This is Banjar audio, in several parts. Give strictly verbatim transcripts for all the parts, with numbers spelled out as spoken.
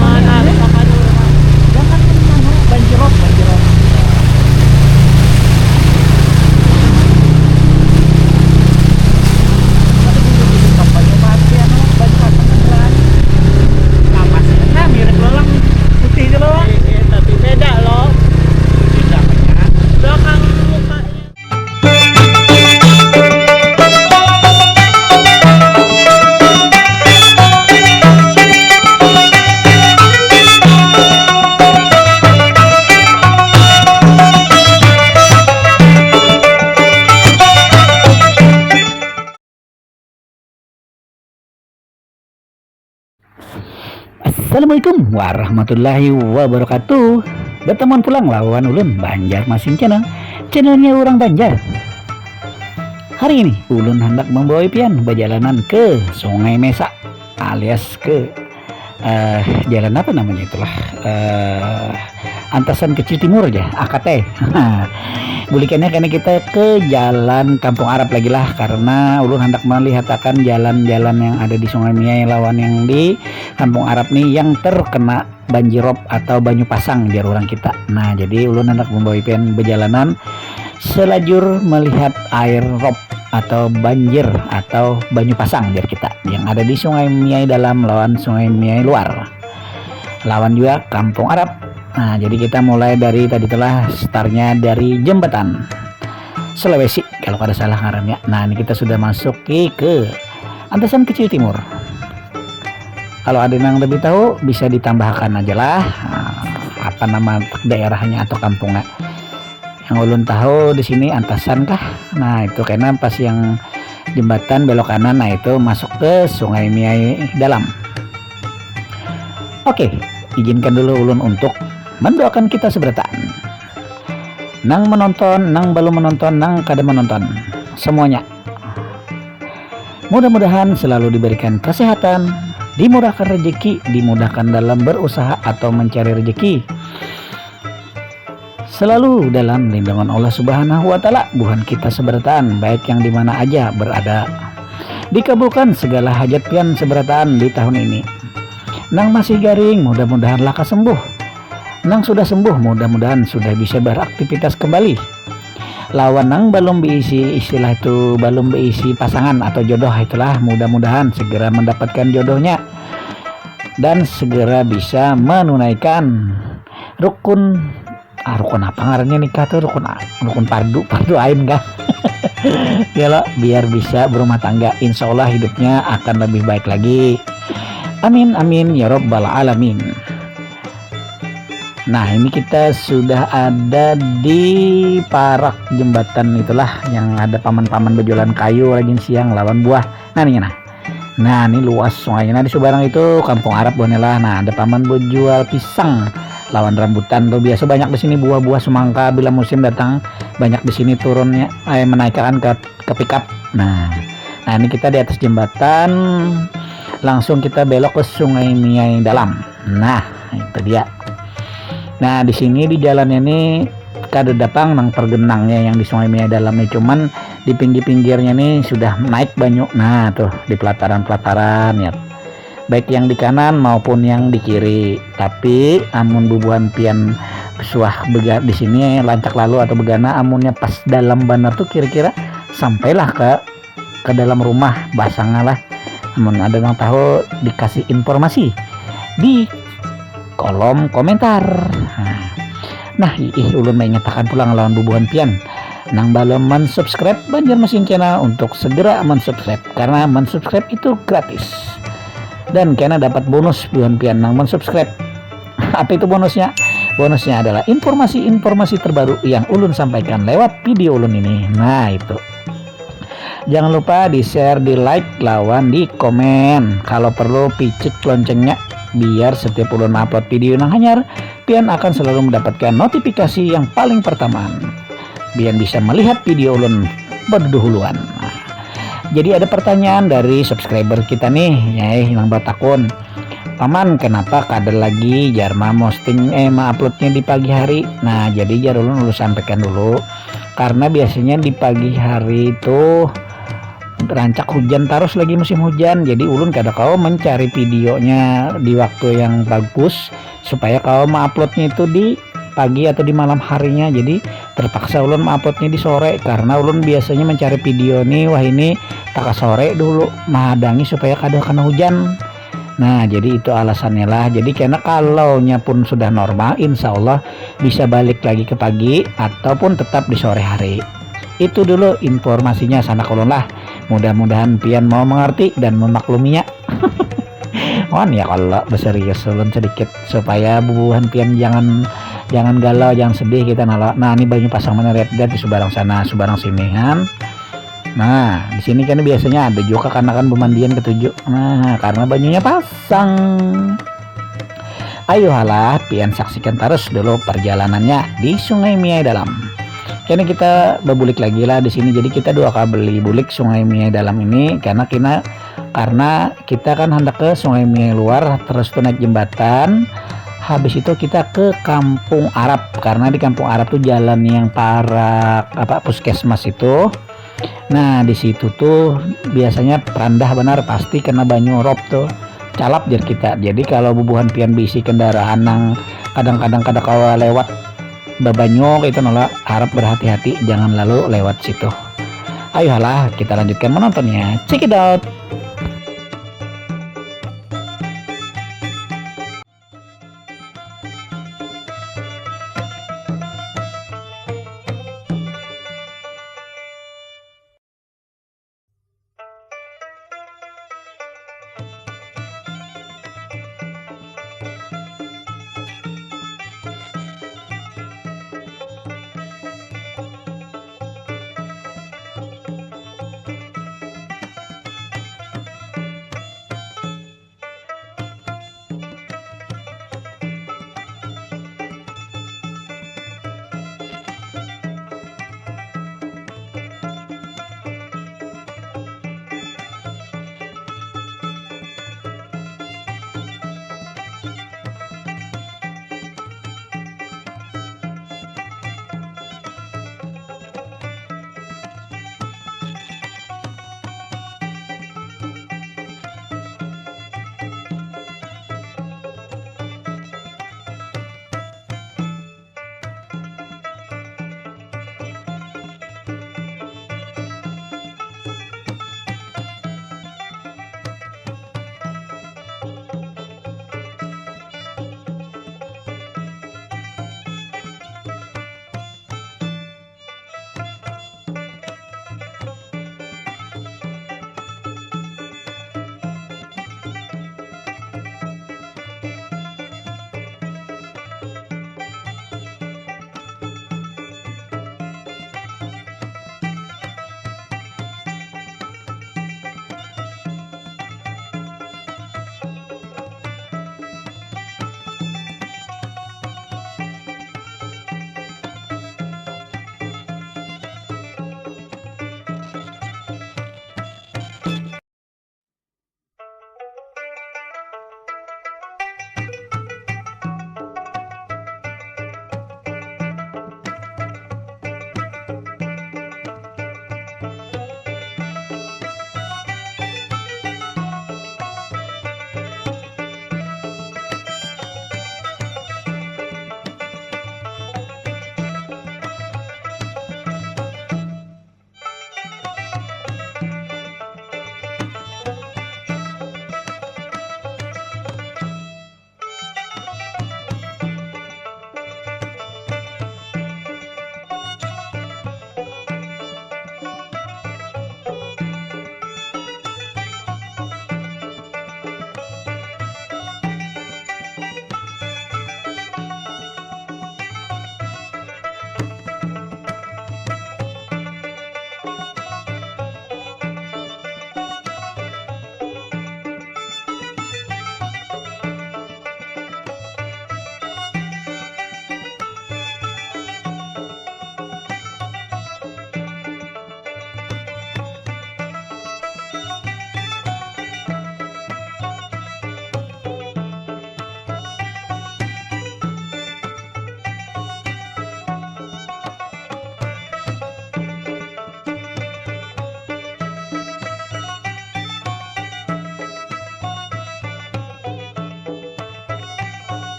Mana ada pakan orang? Jangan, anu, banjirop, banjirop. Tapi dulu, dulu kampanye mati, anu, banyu pasang beneran. Nah, masih, nah, mirip lolang putih itu loh. Iya, iya, tapi beda loh. Beda apanya? Belakang mukanya. Assalamualaikum warahmatullahi wabarakatuh. Bertemuan pulang lawan ulun, Banjar Masing Channel, channelnya orang Banjar. Hari ini ulun hendak membawa pian berjalanan ke Sungai Mesa alias ke, eh, jalan apa namanya itulah, eh, Antasan Kecil Timur aja, A K T. Bulikannya karena kita ke jalan Kampung Arab lagi lah, karena ulun hendak melihat akan jalan-jalan yang ada di Sungai Miai lawan yang di Kampung Arab nih yang terkena banjirop atau banyu pasang, jar orang kita. Nah, jadi ulun hendak membawa pian berjalanan selajur melihat air rop atau banjir atau banyu pasang, jar kita, yang ada di Sungai Miai Dalam lawan Sungai Miai Luar, lawan juga Kampung Arab. Nah, jadi kita mulai dari tadi telah startnya dari jembatan Sulawesi kalau kada salah ngarannya. Nah, ini kita sudah masuk ke, ke Antasan Kecil Timur. Kalau ada yang lebih tahu, bisa ditambahkan aja lah, nah, apa nama daerahnya atau kampungnya. Yang ulun tahu di sini Antasan kah? Nah, itu karena pas yang jembatan belok kanan, nah, itu masuk ke Sungai Miai Dalam. Oke, izinkan dulu ulun untuk mendoakan kita seberataan. Nang menonton, nang belum menonton, nang kada menonton, semuanya. Mudah-mudahan selalu diberikan kesehatan, dimurahkan rezeki, dimudahkan dalam berusaha atau mencari rezeki. Selalu dalam lindungan Allah Subhanahu wa Ta'ala, buhan kita seberataan, baik yang di mana aja berada. Dikabulkan segala hajat pian seberataan di tahun ini. Nang masih garing, mudah-mudahan laka sembuh. Nang sudah sembuh, mudah-mudahan sudah bisa beraktivitas kembali. Lawan nang belum beisi, istilah itu, belum beisi pasangan atau jodoh itulah, mudah-mudahan segera mendapatkan jodohnya dan segera bisa menunaikan rukun, ah, rukun apa ngarannya nikah tuh, rukun a-, rukun fardu, fardu ain kah? Ya lo, biar bisa berumah tangga, insya Allah hidupnya akan lebih baik lagi. Amin, amin, ya robbal alamin. Nah, ini kita sudah ada di parak jembatan itulah, yang ada paman-paman berjualan kayu rajin siang lawan buah. Nah, ini nah. Nah, ini luas sungainya. Nah, di seberang itu Kampung Arab, boleh lah. Nah, ada paman berjual pisang lawan rambutan tuh. Biasa banyak di sini buah-buah semangka bila musim datang, banyak di sini turunnya, eh, menaikkan ke, ke pickup. Nah, nah, ini kita di atas jembatan, langsung kita belok ke Sungai Miai Dalam. Nah, itu dia. Nah, di sini di jalannya ini kada datang nang tergenangnya yang di Sungai Miai Dalam nih, cuman di pinggir-pinggirnya nih sudah naik banyu. Nah, tuh di pelataran-pelataran ya. Baik yang di kanan maupun yang di kiri. Tapi amun bubuhan pian suah bega di sini lancak lalu atau begana, amunnya pas dalam banar tuh kira-kira sampailah ke, ke dalam rumah basangnya lah. Amun ada yang tahu dikasih informasi di kolom komentar. Nah, nah, ih, ulun mengatakan pulang lawan bubuhan pian nang belum mensubscribe Banjarmasin Channel untuk segera mensubscribe, karena mensubscribe itu gratis dan kena dapat bonus bubuhan pian nang mensubscribe. Apa itu bonusnya? Bonusnya adalah informasi-informasi terbaru yang ulun sampaikan lewat video ulun ini. Nah, itu. Jangan lupa di-share, di-like, lawan di-komen. Kalau perlu picik loncengnya biar setiap ulun upload video nang hanyar, pian akan selalu mendapatkan notifikasi yang paling pertama. Pian bisa melihat video ulun berdahuluan. Nah, jadi ada pertanyaan dari subscriber kita nih, ya, eh, yang bertakun. Paman, kenapa kada lagi jar memposting, eh, menguploadnya di pagi hari? Nah, jadi jar ulun, ulun sampaikan dulu. Karena biasanya di pagi hari itu rancak hujan terus lagi musim hujan, jadi ulun kada kawa mencari videonya di waktu yang bagus supaya kawa menguploadnya itu di pagi atau di malam harinya. Jadi terpaksa ulun menguploadnya di sore karena ulun biasanya mencari video nih wah ini taka sore dulu menghadangi supaya kada kena hujan. Nah, jadi itu alasannya lah. Jadi karena kalau nya pun sudah normal, insya Allah bisa balik lagi ke pagi ataupun tetap di sore hari. Itu dulu informasinya sanak ulun lah. Mudah-mudahan pian mau mengerti dan memakluminya. Wan ya kalau berserius ulun sedikit supaya bubuhan pian jangan jangan galau, jangan sedih kita nalo. Nah, ini banyu pasang mana lihat di sebarang sana, sebarang sini kan. Nah, di sini kan biasanya ada juga kanakan pemandian ketujuh. Nah, karena banyunya pasang. Ayo halah, pian saksikan terus dulu perjalanannya di Sungai Miai Dalam. Kini kita bebulik lagi lah di sini. Jadi kita dua kali beli bulik Sungai Miai Dalam ini karena kena karena kita kan hendak ke Sungai Miai Luar, terus tuh naik jembatan. Habis itu kita ke Kampung Arab karena di Kampung Arab tuh jalan yang parak apa puskesmas itu. Nah, di situ tuh biasanya perandah benar pasti kena banyu rop tuh. Calap jar kita. Jadi kalau bubuhan pian bisi kendaraan nang kadang-kadang kada kawa lewat babanyu itu nolak harap berhati-hati jangan lalu lewat situ. Ayolah kita lanjutkan menontonnya. Check it out.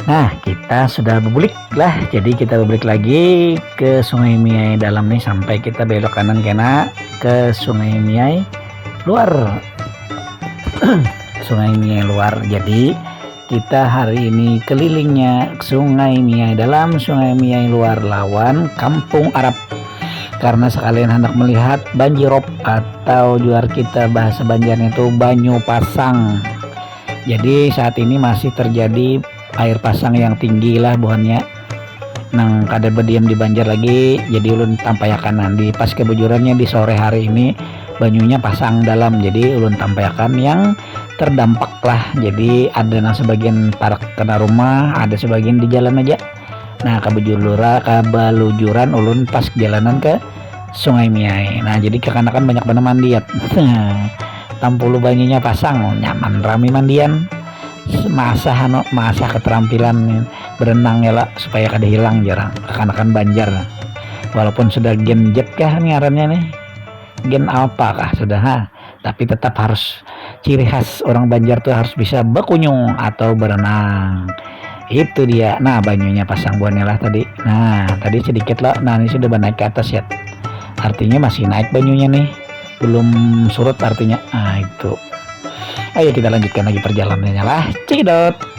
Nah, kita sudah bebulik lah. Jadi kita bebulik lagi ke Sungai Miai Dalam nih, sampai kita belok kanan kena ke Sungai Miai Luar. Sungai Miai Luar. Jadi kita hari ini kelilingnya Sungai Miai Dalam, Sungai Miai Luar lawan Kampung Arab. Karena sekalian hendak melihat banjirop atau juar kita bahasa Banjarnya itu banyu pasang. Jadi saat ini masih terjadi air pasang yang tinggi lah buhannya, nang kada berdiam di Banjar lagi. Jadi ulun tampayakan nanti pas kebujurannya di sore hari ini, banyunya pasang dalam. Jadi ulun tampayakan yang terdampak lah. Jadi ada nang sebagian parak kena rumah, ada sebagian di jalan aja. Nah, kabujulura kabalujuran ulun pas jalanan ke Sungai Miai. Nah, jadi kekanakan banyak banar mandiat. Tampulu banyunya pasang, nyaman rami mandian. Maasah anu, maasah keterampilan berenang ya lah, supaya kada hilang jarang kekanakan Banjar. Walaupun sudah gen Z kah ni ngarannya nih, gen apa kah sudah ha, tapi tetap harus ciri khas orang Banjar tuh harus bisa bekunyung atau berenang. Itu dia. Nah, banyunya pasang buahnya lah tadi. Nah, tadi sedikit lah. Nah, ini sudah naik ke atas ya. Artinya masih naik banyunya nih. Belum surut artinya. Nah, itu. Ayo kita lanjutkan lagi perjalanannya lah. Cekidot.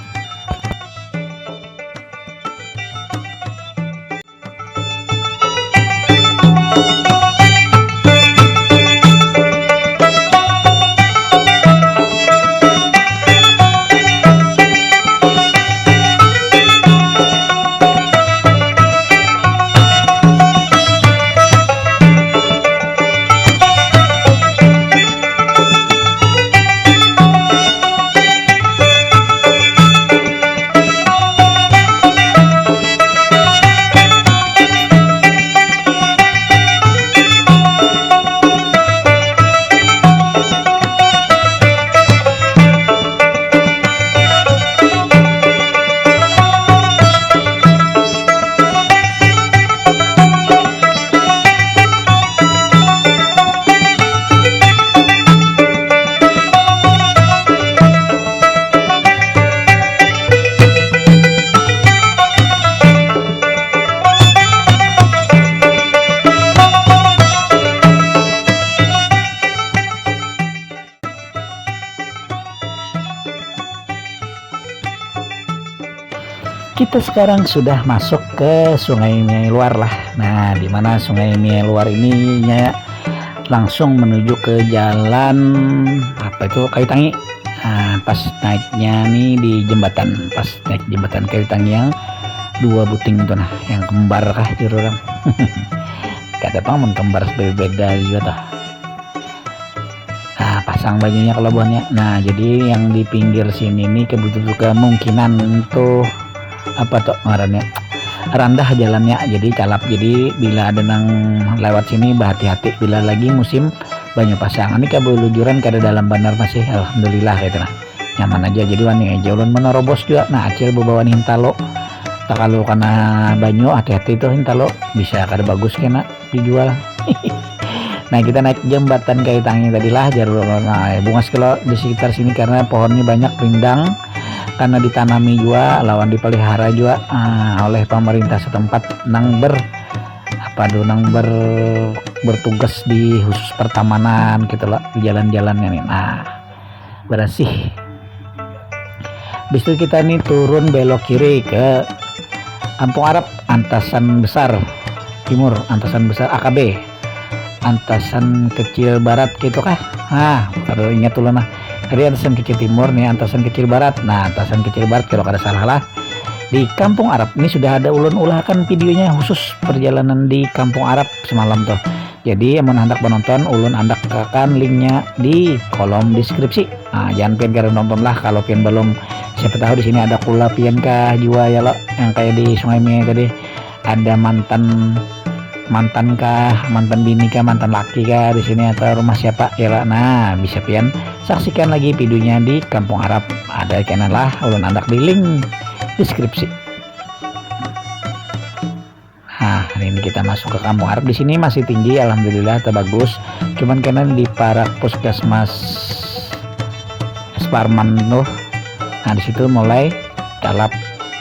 Kita sekarang sudah masuk ke Sungai Miai Luar lah. Nah, di mana Sungai Miai Luar ini nya langsung menuju ke jalan apa itu, Kayu Tangi. Nah, pas naiknya nih di jembatan, pas naik jembatan Kayu Tangi yang dua buting itu nah, yang kembar kah jar orang. Kada pang mun kembar beda juga tuh. Nah, pasang banyunya kalau buahnya. Nah, jadi yang di pinggir sini nih kebetulan kemungkinan tuh apa tuh ngarannya, randah jalannya, jadi calap. Jadi bila ada nang lewat sini, berhati-hati bila lagi musim banyu pasang. Ini kabelujuran kada dalam banar masih, alhamdulillah gitu nah. Nyaman aja, jadi wani aja ulun menerobos juga. Nah, acil bebawa nih hintalo. Tak kalau kena banyu, hati-hati tuh hintalo, bisa kada bagus kena dijual. Nah, kita naik jembatan Kayu Tangi tadi lah, jar ulun. Nah, bungas kalau di sekitar sini karena pohonnya banyak rindang, karena ditanami juga lawan dipelihara juga, ah, oleh pemerintah setempat nang ber apa tuh, nang ber bertugas di khusus pertamanan gitu lah, di jalan-jalannya nih. Nah, berasih. Habis itu kita nih turun belok kiri ke Kampung Arab, Antasan Besar Timur, Antasan Besar A K B, Antasan Kecil Barat gitu kah? Nah, kalau ingat dulu nah. Tadi Antasan Kecil Timur nih, Antasan Kecil Barat. Nah, Antasan Kecil Barat kalau kada salah lah. Di Kampung Arab ini sudah ada ulun ulahakan videonya khusus perjalanan di Kampung Arab semalam tuh. Jadi amun handak menonton, ulun andakakan linknya di kolom deskripsi. Nah, jangan pian kada nonton lah kalau pian belum. Siapa tahu di sini ada kula pian kah jua ya lo, yang kayak di Sungai Mie tadi. Ada mantan mantan kah, mantan bini kah, mantan laki kah di sini atau rumah siapa ya lo. Nah, bisa pian saksikan lagi videonya di Kampung Arab. Ada kena lah, ulun andak di link deskripsi. Nah, hari ini kita masuk ke Kampung Arab. Di sini masih tinggi, alhamdulillah, terbagus. Cuman karena di parak puskesmas Esparman tuh, nah di situ mulai calap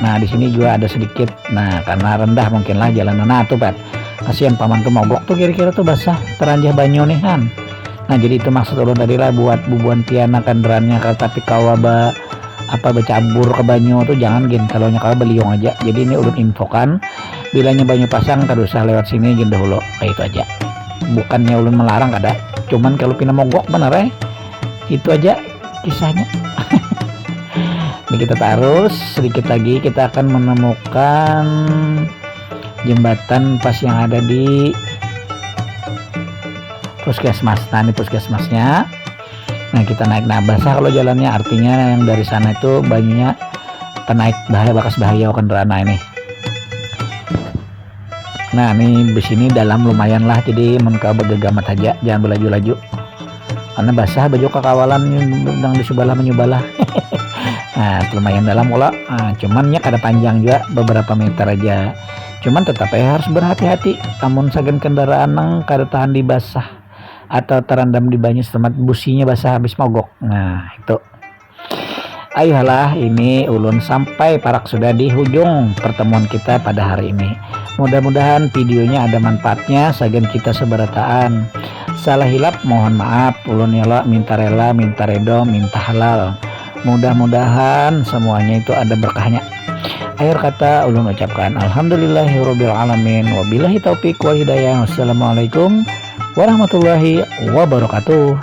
Nah, di sini juga ada sedikit. Nah, karena rendah mungkin lah jalan. Nah, tuh, Pat. Kasihan paman tuh mogok tuh kira-kira tuh basah teranjah banyu nih, Han. Nah, jadi itu maksud ulun tadi lah buat bubuhan pian kendaraannya, kalau tapi kawa ba apa bercabur ke banyu tuh jangan gin, kalau nya kawa beliung aja. Jadi ini ulun infokan, bilanya banyu pasang kada usah lewat sini gin dahulu, kayak itu aja. Bukannya ulun melarang kada, cuman kalau pina mogok bener eh. Itu aja kisahnya. Ini kita terus sedikit lagi, kita akan menemukan jembatan pas yang ada di puskesmas. Nah, ini puskesmasnya. Nah, kita naik. Nah, basah kalau jalannya, artinya yang dari sana itu banyunya penaik bahaya, bakas bahaya kendaraan. Nah, ini. Nah, ini di sini dalam lumayan lah, jadi mun kawa begagamat aja, jangan belaju-laju. Karena basah baju kakawalan yang di sebelah menyubalah. Nah, lumayan dalam pula. Nah, cuman ya kada panjang juga, beberapa meter aja. Cuman tetap ya harus berhati-hati. Amun sagan kendaraan nang kada tahan di basah atau terendam di banyu setempat, businya basah habis mogok. Nah, itu. Ayuhalah, ini ulun sampai parak sudah di hujung pertemuan kita pada hari ini. Mudah-mudahan videonya ada manfaatnya, sagan kita seberataan. Salah hilap mohon maaf, ulun yolo minta rela, minta redo, minta halal. Mudah-mudahan semuanya itu ada berkahnya. Akhir kata ulun ucapkan alhamdulillahirabbil alamin, wabillahi taufik wal hidayah. Wassalamualaikum warahmatullahi wabarakatuh.